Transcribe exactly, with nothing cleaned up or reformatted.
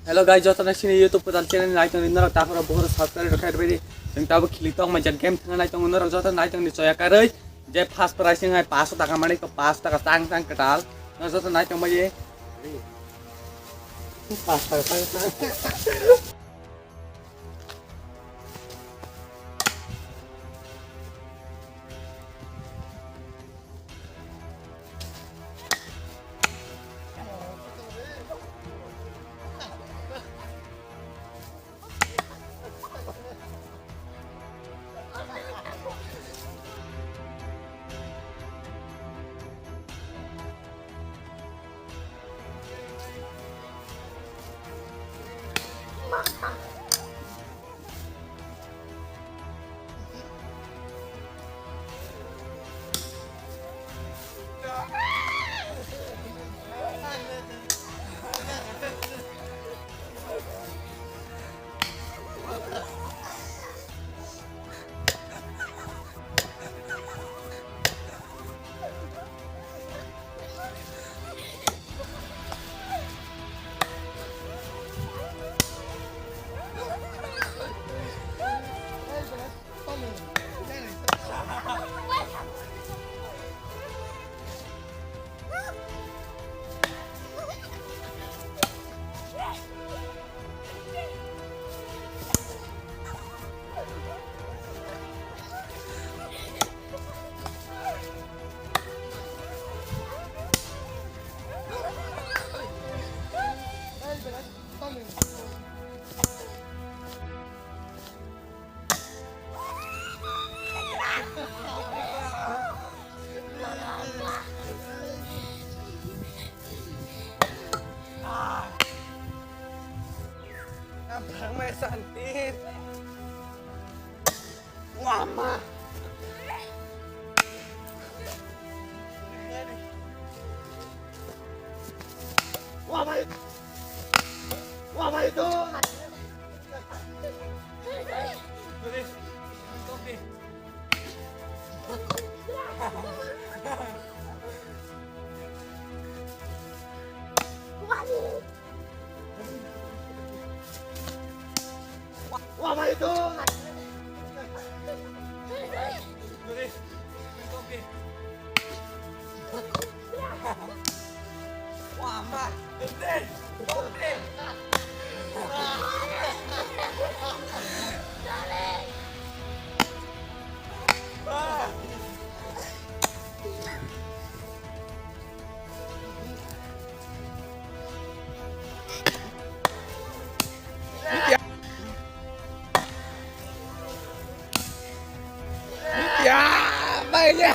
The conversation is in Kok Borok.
Hello guys, joto na sini YouTube kwtal channel nai tong norok takhoro bukhoro subscribe rok khai rwbaidi. Chwng tabuk khili tong manjak game thangna nai tong norok joto nai tong ni choya karwi. Je first prize wng hai paanch taka mani ko paanch taka tang tang kwtal. Norok joto nai tong bai. Paanch taka tang tang. Abang mai santir. Wama. Wama. Wama itu. Ya, bai ya.